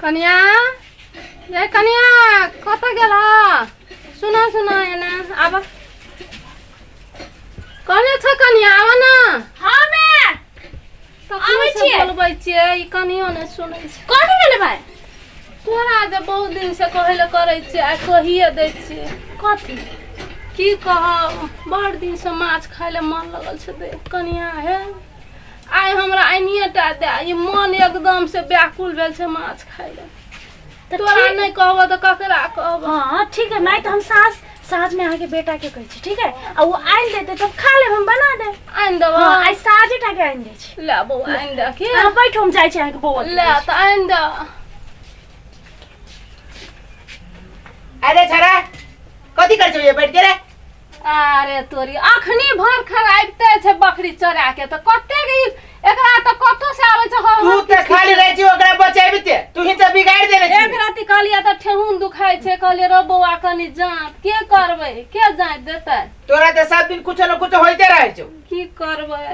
कनिया, ये कनिया, कतऽ गेल? सुना सुना, एने आब। कहने छ कनिया, आब ना। हाँ मैं तखने आबै से छियै। बोलबै छियै, ई कनियो नहि सुनै छै। कथी भेलै भाई? तोरा जे बहुत दिन से कहै लए करै छियै, आइ कहिए दै छियै। कथी? की कहब, बड़ दिन से माछ खाय लए मन लगल छै। दे कनिया, हे आइ हमरा आनिए टा दे, ई मन एकदम से व्याकुल भेल छै माछ खाय लए। तऽ तोरा नहि कहबो तऽ ककरा कहबो? हाँ ठीक है माय, तऽ हम साँझ साँझ में अहाँके बेटा के कहै छी, ठीक है? आ ओ आनि देतै तब खा लेब, हम बना देब। आनि देबो? हाँ, आइ साँझे टा के आनि दै छी। ले बौआ, आनि दे की। अहाँ बैठू, हम जाइ छी अहाँके बौआ के। ले तऽ आनि दे। अरे छोरा, कथी करै छौ बैठ के रे? अरे तोरी, अखनी भर खराबिते छै बकरी चरा के, तऽ कतेक ई एकरा तऽ कतौ से आबै छै। हर तू हर तऽ खाली रहै छी ओकरा बचेबिते, तू ही तऽ बिगाड़ि देने छी। एक राति कहलियै तऽ ठेहुन दुखाइ छै, कहलियै रो बौआ कनि जाँत के करबै, के जाँत देतै? तोरा तऽ सब दिन कुछो ने कुछो होइते रहै छौ। की करबै,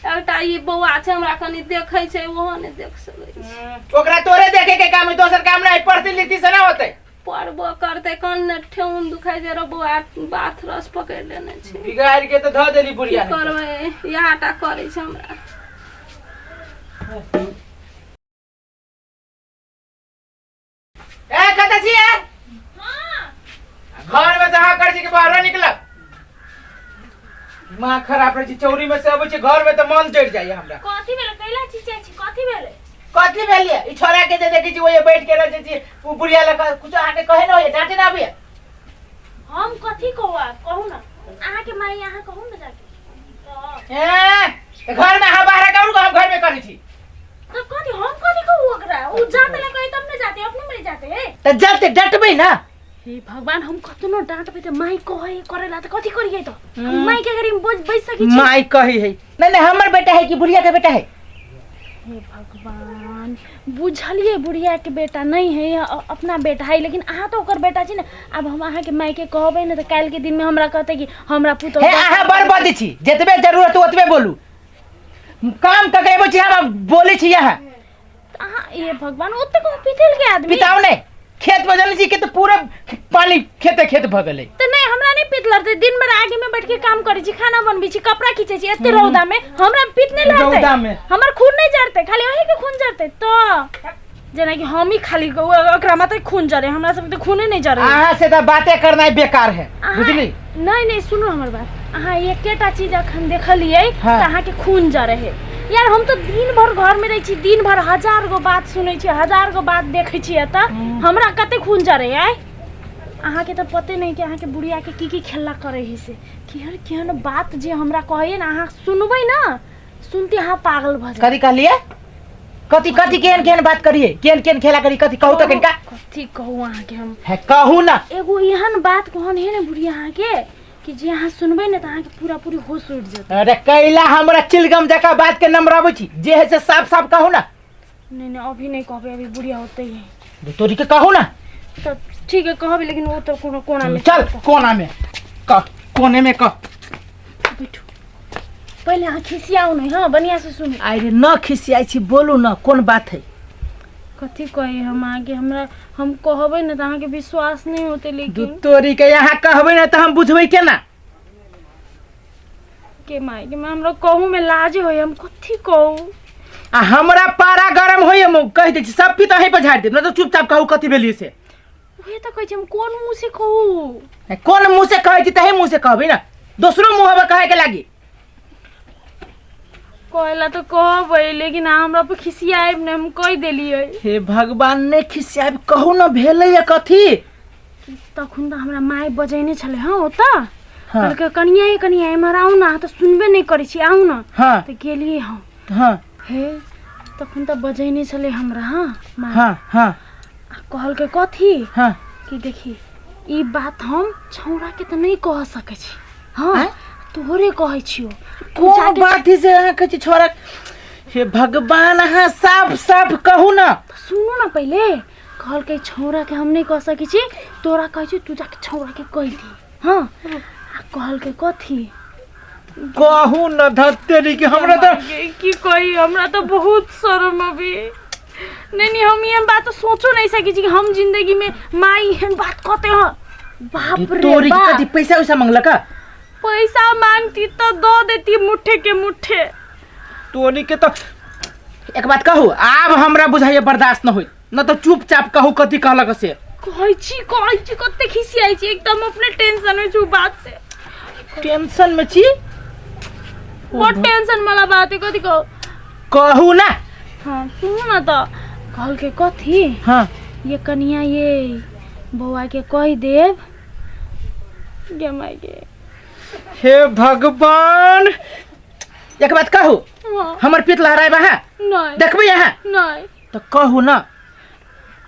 एकटा ई बौआ छै हमरा, कनि देखै छै, ओहो नहि देख सकै छै। ओकरा तोरे देखे के काम है, दोसर काम नहीं। पढ़ती लिखती से ना होते? पढ़बो करतै, कन ने ठेहुन दुखाइ छै रो बौआ, बाथ रस पकड़ि लेने छै। बिगाड़ के तऽ धऽ देली की बुढ़िया ने। करबै, इएह टा करै छै हमरा। ए, कतऽ छियै? घर में से हाँ कर छी कि बाहर निकलब? दिमाग खराब रहै छै, चौरी में से अबै छै घर में तऽ मन जरि जाइए हमरा। कथी भेलै? कैला चिचियाइ छी? कथी भेलै? कथी भेलियै? ई छोरा के जे देखै छी ओहे बैठ के रहै छी, ओ बुढ़िया लग कुछो अहाँके कहे न होइए, डांटे न आबैए? हम कथी कहू? आब कहू ना अहाँके माई, अहाँ कहू ना जाके तऽ। ए, तऽ घर में अहाँ बाहर करू, हम घर में करै छी। तऽ कथी, हम कथी कहू ओकरा? उ जाते ला कही तब ने जाते, अपने मरे जाते है। तऽ जब तक डटबै ना। हे भगवान, हम कतनो डांटबै तऽ माई कहै करेला तऽ कथी करियै? तऽ हम माई के घरी में बोझ बैस सकै छी? माई कही है नहीं नहीं, हमर बेटा है कि बुढ़िया के बेटा है? हे भगवान, बुझलियै बुढ़िया के बेटा नहीं है, अपना बेटा है, लेकिन अहाँ तऽ ओकर बेटा छी ने। आब हम अहाँके मायके कहबै ने तऽ काल्हिके दिनमे हमरा कहतै कि हमरा पुतहु। हे, अहाँ बड़ बजै छी, जतबे जरूरत ओतबे बोलू। काम कऽ के अबै छी हम, बोलै छी अहाँ। तऽ अहाँ, हे भगवान, ओतेक हम पितेल के आदमी? पिताओ नहि, खेत में जनै छी कि तऽ पूरा पानी खेते खेत भऽ गेलै। तऽ नहि, हमरा नहि पित लड़तै? दिन भर आगे में बैठ के काम करै छी, खाना बनबै छी, कपड़ा खींचै छी, एते रौदा में हमरा पित नहि लड़तै? रौदा में? हमर खून नहि जरतै? खाली अहीं के खून जरतै? तऽ जेनाकि हम ही खाली ओकरा मात्र खून जरे, हमरा सबके तऽ खूने नहि जरे। अहाँ से तऽ बाते करनाइ बेकार है। बुझली? नहि नहि, सुनू हमर बात, अहाँ एकेटा चीज अखन देखलियै हाँ। तऽ अहाँके खून जरे है। यार, हम तऽ दिन भर घरमे रहै छी, दिन भर हजार गो बात सुनै छी, हजार गो बात देखै छी, एतऽ हमरा कते खून जरे आय। अहाँके तऽ पते नहि कि अहाँके बुढ़ियाके की की खेला करै है, से केहन केहन बात जे हमरा कहैए ने, अहाँ सुनबै ने, सुनते अहाँ पागल भऽ जायब। कथी कहलियै? कथी कथी, केहन केहन बात करिए, केहन केहन खेला करी, कथी कहू तऽ कनिका। कथी कहू अहाँके हम? है, कहू ना। एगो एहन बात कहन है ने बुढ़िया अहाँके कि जे अहाँ सुनबै ने तऽ अहाँके पूरा पूरी होश उड़ि जेतै। अरे कैला हमरा चिलगम जकाँ बात के नंबर अबै छी? जे है से साफ साफ कहू ना। नहीं नहीं, अभी नहीं कहबै, अभी बुढ़िया होते ही है। तोरी के, कहू ना। तऽ ठीक है, कहबै, लेकिन वो तो कोनो कोना में। चल कोना में कह, कोने में कह। बैठू पहिले, अहाँ खिसियाउ नहीं, हाँ, बढ़िया से सुनू। अरे न खिसियाइ छी, बोलू न, कोन बात है? कथी कही हम अहाँके? हमरा हम कहबै ने तऽ अहाँके विश्वास नहीं होते, दू लेकिन तोरी के, यहाँ कहबै ना तऽ हम बुझबै केना? के माय के माय, हमरा कहू में लाज होय, हम कथी कहू? आ हमरा पारा गरम होइए, हम कहि दै छी, सब पीता अहीं पर झाड़ि देब। न तऽ चुपचाप कहू, कथी भेलियै से। उहे तऽ कहै छी, हम कोन मुँह से कहू? कोन मुँह से कहै छी? तही मुँह से कहबै ने, दोसरो मुँह हबे कहे के लागी। कहला तऽ कहबै, लेकिन अहाँ हमरा पर खिसियाएब ने, हम कहि देलियै। हे भगवान, नहि खिसियाब, कहू ने, भेलैए कथी? तखन तऽ हमरा माय बजैने छलै हँ ओतऽ। हाँ। कहलकै, कनिया ये कनिया, एम्हर आउ ने, अहाँ तऽ सुनबे नहि करै छी, आउ ने। हाँ। तऽ गेलियै हम। हाँ। हे, तखन तऽ बजैने छलै हमरा, हाँ, माय। हाँ हाँ। आ कहलकै कथी? हाँ। कि देखी, ई बात हम छौड़ाके तऽ नहि कह सकै छी, हाँ। आँय? तोहरे कहै छियौ। कोन जाके बात है से अहाँ कहै छी छोरा? हे भगवान, अहाँ साफ साफ कहू ना। तऽ सुनू ने पहिले। कहलकै, छौड़ाके हम नहि कह सकै छी, तोरा कहै छी, तू जाके छौड़ाके कहि दी, हाँ। आ कहलकै कथी? कहू न, धत्तेरी के, हमरा तऽ की कही, हमरा तऽ बहुत शरम अभी। नहीं नहीं, हम एहन बात तो सोचो नहीं सकी छी कि हम जिंदगी में माई एहन बात कहते हो। बाप रे तोरी के बाप। कथी पैसा उसा मंगलक? पैसा मांगती तो दो देती मुट्ठे के मुट्ठे। तोरी के तो एक बात कहू, आब हमरा बुझाइए बर्दाश्त न होई न तो चुपचाप कहू कथी कहलक से। कहै छी, कहै छी, कते खिसियाइ छी, एकदम अपने टेंशन में छी बात से। टेंशन में छी? बहुत टेंशन वाला बात है, कथी कहू? कहू ना। हाँ सुनू ना, तो कहलकै कथी? हाँ। ये कनिया ये बौआ के कहि देब गे माय गे। हे भगवान, एक बात कहू? हाँ। हमर पीठ लहराएब अहाँ? नहीं। देखबै अहाँ? नहीं। तो कहू ना।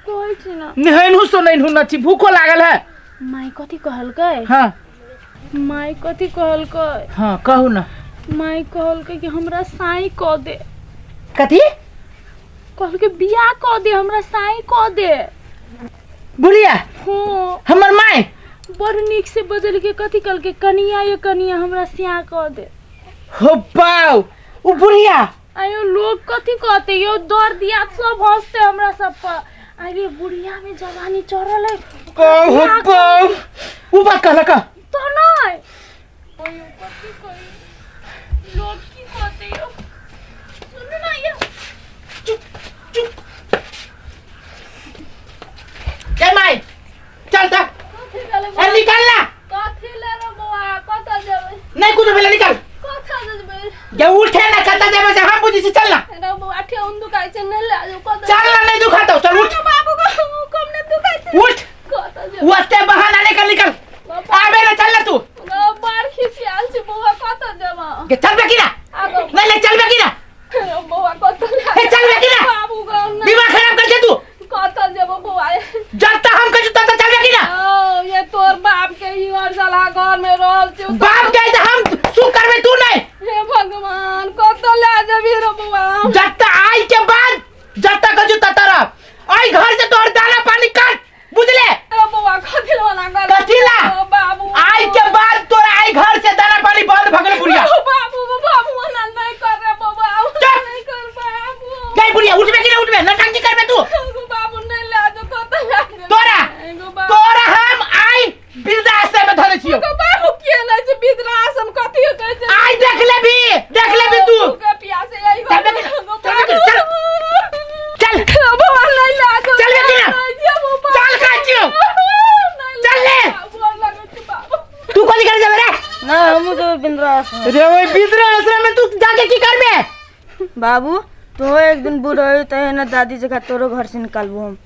कहै छी ना। नहेनहु सोनैनहु न छी, भूखो लागल है। माय कथी कहलकै? हाँ। माय कथी कहलकै? हाँ कहू ना। माय कहलकै कि हमरा साई कऽ दे। कथी? कहलकै बियाह कऽ दे, हमरा साई कऽ दे। बुढ़िया? हाँ। हमर माय? बड़ नीक से बजलकै, कथी कहलकै? कनिया ये कनिया हमरा सिया कऽ दे। हो बाउ, उ बुढ़िया। आयो लोग कथी कहते यो, दर दिया सब हंसते हमरा सब पर। अरे बुढ़िया में जवानी चढ़ल है। कहू बाउ, उ बात कहलक? तो नहीं। आयो कथी कही, लोग की कहते यो। सुनू ना ये। चुप चुप। ए माय चल त। कथी भेलै? ए निकल ना। कथी ले रे बौआ, कतऽ जेबै? नहीं कुछ भेलै, निकल। कतऽ जेबै? गे उठे ना, कतऽ जेबै से हम बुझै छी, चल ना। रे बौआ ठेहुन दुखाइ छै, नहि लए जाउ, कतऽ? चल ना, नहीं दुखातौ, चल उठ। बाबू को कम नहि दुखाइ छै। उठ। कतऽ जेबै? ओते बहाना नहीं कर, निकल। आबे ना, चल ना तू। बड़ खिसियाल छी बौआ, कतऽ जेबै? गे चलबे की ना? आगो। नहीं नहीं, चलबे की ना? रे बौआ कतऽ लए? हे चलबे की ना? बाबू गो दिमाग खराब कर छे तू। कतऽ जेबै बौआ? जब तक हम कहै छी तब तक चलबे की ना? ओ ये तोर बाप के ई और साला घर में रहल छी। बाप के त हम सु करबे, तू नहीं। हे भगवान, कतऽ लए जेबही रे बौआ? जब तक आई के बाद जब तक कहै छी तब तक आई घर से तोहर दाना पानी काट, बुझले? रे बौआ कथी वाला कर? कथी ला? ओ बाबू, आई के बाद तोरा आई घर से दाना पानी बंद भ गेल बुढ़िया। ओ बाबू, बाबू ओना नहीं कर रे बौआ, चुप। नहीं कर बाबू। गई बुढ़िया, उठबे की ना उठबे? नौटंकी करबे तू? एगो बाबू नहीं लए जो, कतऽ लए जेबै? तोरा एगो बाबू। तोरा हम आई वृद्धाश्रम में धरे छियो। एगो बाबू के नै छै वृद्धाश्रम, कथी कहै छै? आई देख लेबी, देख लेबी तू। भूखे प्यासे आई चल बे की ना, चल बे की ना, चल। चल। बौआ नहीं लए जो। चल बे की ना। नहीं जेबो बाबू। चल कहै छियो। नहीं चल ले। गोर लगै छी बाबू। तू कथी करे जेबे रे? ना हमहूँ जेबै वृद्धाश्रम। रे ओइ वृद्धाश्रम में तू जाके की करबे? बाबू तू एक दिन बूढ़ होई तो ना दादी जगह तोरो घर से निकालबो हम।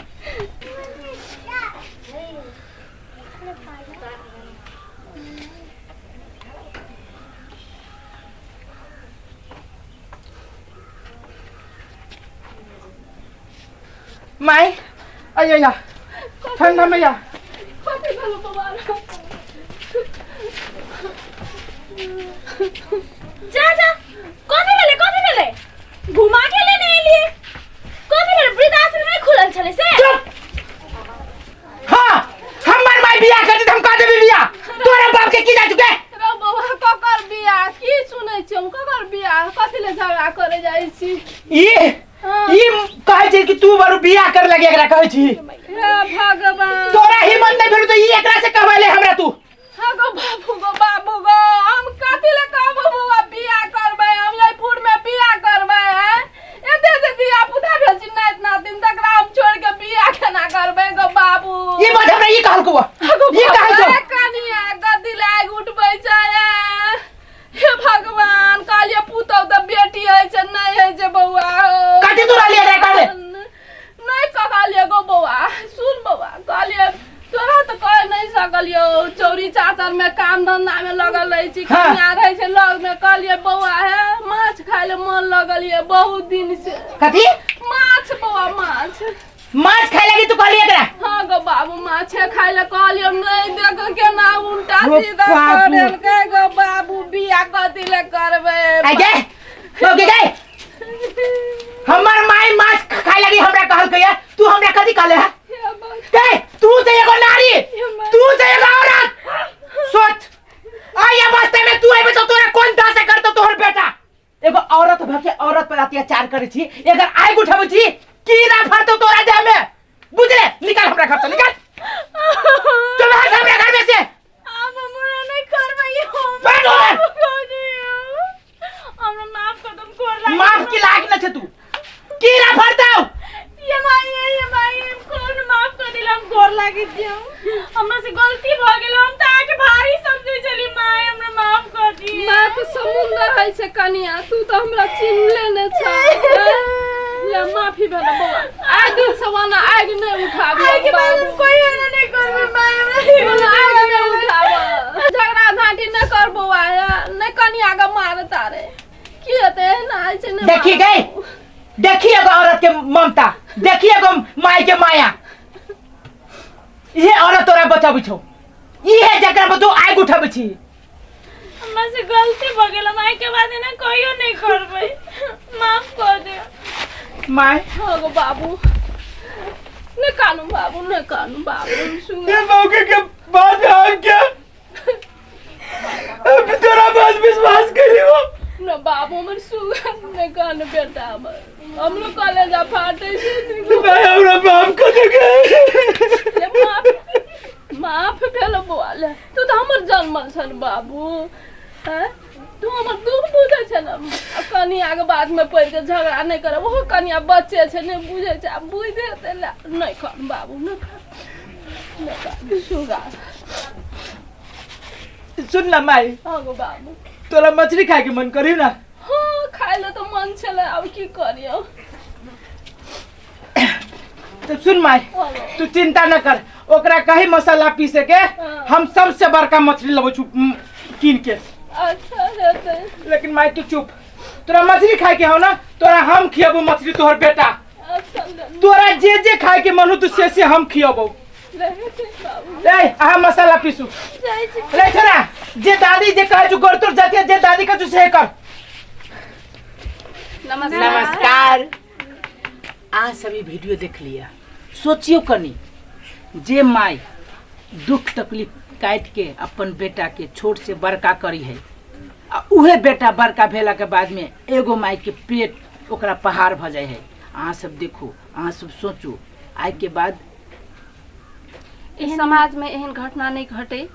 माय अय्या ठंडा में या। कथी भेलो बौआ? जा जा, कथी भेलै? कथी भेलै? घुमा के लेने एलियै, कथी भेलै? वृद्धाश्रम नहि खुलल छलै से? चुप। हाँ हमर माय बियाह करती त हम का देबी बियाह? तोरा बाप के की जा चुके? रे बौआ ककर बियाह? की सुनै छी हम? ककर बियाह? कथी ले झगड़ा करे जाइ छी? ई हाँ। ई कहै छै कि तू बरू बियाह कर लगे, एकरा कहै छी। हे भगवान, तोरा हिम्मत नहीं भेल तो ई एकरा से कहबैले हमरा तू? हाँ गो बाबू गो बाबू गो, हम कथी ले कहबो बौआ बियाह करबै? हम जयपुर में बियाह करबै हैं? एते एते धिया पुता भेल छी नाति नातिन, तकरा हम छोड़ के बियाह केना करबै गो बाबू? ई बात हमरा ई कहलकौ, ई कहै छौ। कनिया गद्दी लाग उठबै छै। हे भगवान, कहलियै पुतहु तऽ बेटी होइ छै, नहि होइ छै बौआ। कथी तू रहली एकरा कहले? नहि कहलियै गो बौआ। सुन बौआ, कहलियै तोरा तऽ कह नहि सकलियौ, चौरी चाचर में काम धंधा में लगल रहै छी। हाँ। कनिया रहै छै लग में। कहलियै बौआ हे, माछ खाय ले मन लगल ये बहुत दिन से। कथी? माछ बौआ, माछ। माछ खाय लगी तू कहली एकरा? हाँ गो बाबू, माछे खाय ले कहलियै। नहि देख केना उल्टा ओ सीधा बाबू। करेलकै गो बाबू। बियाह कथी ले करबै? आई गे ओके गे, हमर माय माछ खाय लगी हमरा कहलकै या, तू हमरा कथी कहले है? हे भगवान। गे तू से एगो नारी, तू से एगो औरत, सोच आई अवस्था में तू आबे तो तोरा कोन दशा करतो तोहर बेटा। एगो औरत भके औरत पर अत्याचार करै छी, एकर आगि उठाबै छी, कीड़ा लागै छी हम। हमरा से गलती भ गेल, हम त अहाँके भारी समझै छली माय, हमरा माफ कर दिय। माय तऽ समुंदर है छै कनिया, तू तऽ हमरा चिन्हले नहि छ। ले माफी भेल बौआ, आइ दिन से ओना आगि नहि उठाबी। आइके बाद हम कोई एना नहि करबै माय, हमरा ओना आगि नहि उठाब, झगड़ा झांटी नहि कर बौआ, नहि कनिया के मार तारे की हेतै, एना होइ छै नहि। देखी गई, देखी एगो औरत के ममता, देखी एगो माय के माया। इहे औरत तोरा बचाबै छौ, इहे जकरा पर तू आगि उठाबै छी। हमरा से गलती भ गेल, हम आइके बाद एना कहियो नहि करबै, माफ कर दियौ my. हाँ गो बाबू, नहि कानू बाबू, नहि कानू बाबू। सुन ये मौके के बाद में हम क्या अब तोरा पास विश्वास करी हो न बाबू हमर सुगर, नहि कानू बेटा हमर, हमरो कलेजा फाटै छै। भाई हमरा माफ कर दे। ले माफ, माफ भेल बौआ। ले तू तऽ हमर जन्मल छल बाबू, हैं तू हमर दुख बुझै छै ने। आ कनियाके बातमे पड़ि कऽ झगड़ा नहि करब, ओहो कनिया बच्चे छै, नहि बुझै छै, आब बुझि हेतै। ले नहि कान बाबू, नहि कान, नहि कान सुगा। सुन ना माई। हाँ गो बाबू। तोरा मछली खाए के मन करी ना? हाँ, खाइ लए तऽ मन छलै, आब की करियौ। तो सुन माई, हाँ गो। तू चिंता न कर, ओकरा कही मसाला पीसे के, हाँ। हम सबसे बड़का मछली लबै छु कीन के। अच्छा हेतै। लेकिन माई तू चुप, तोरा मछली खाए के हो ना, तोरा हम खियाबो मछली तोहर बेटा। अच्छा ले। तोरा जे जे खाए के मन हो तू से से हम खियाबो। ले हेतै बाबू। ए अहाँ मसाला पीसू। जाइ छी। रे छोरा, जे दादी जे कहै छु गोर तोर जाती है, जे दादी कहै छु से कर। नमस्कार। नमस्कार। अहाँ सब ई वीडियो देख लिया, सोचियो कनी जे माय दुख तकलीफ काटि के अपन बेटा के छोट से बड़का करी है, आ उहे बेटा बड़का भेला के बाद में एगो माय के पेट ओकरा पहाड़ भ जाय है। अहाँ सब देखू, अहाँ सब सोचू, आइ के बाद एहि समाज में एहन घटना नहीं घटे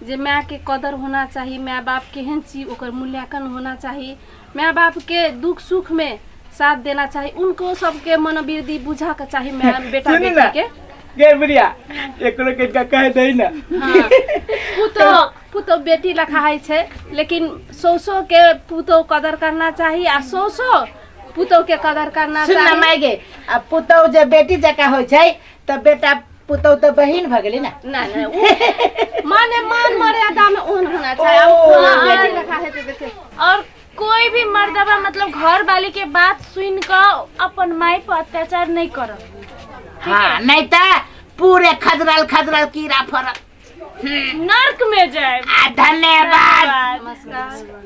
जे माय के कदर होना चाही, माय बाप केहन चीज ओकर मूल्यांकन होना चाही, माय बाप के दुख सुख में साथ देना चाही, उनको सबके मनोवृद्धि बुझा के चाही माय बेटा सुनू ना। बेटी के। गे बुढ़िया, एकरो के इनका कह दही ना। हाँ, पुतोह पुतोह बेटी लखा है छै, लेकिन सौसो के पुतोह कदर करना चाही आ सौसो पुतोह के कदर करना सुन ना चाही। माय गे, आ पुतोह जे बेटी जकाँ होइ छै तऽ बेटा पुतोह तऽ बहिन भऽ गेलै ना। नहीं नहीं, उ माने मान मर्यादा में ओहन होना चाही। आब ओ। बेटी लखा हेतै देखै। और कोई भी मर्दबा मतलब घर वाली के बात सुन कऽ अपन माय पर अत्याचार नहीं करब। हाँ, नहीं तऽ पूरे खदरल खदरल कीड़ा फड़ल नर्क में जाए। आ धन्यवाद। नमस्कार।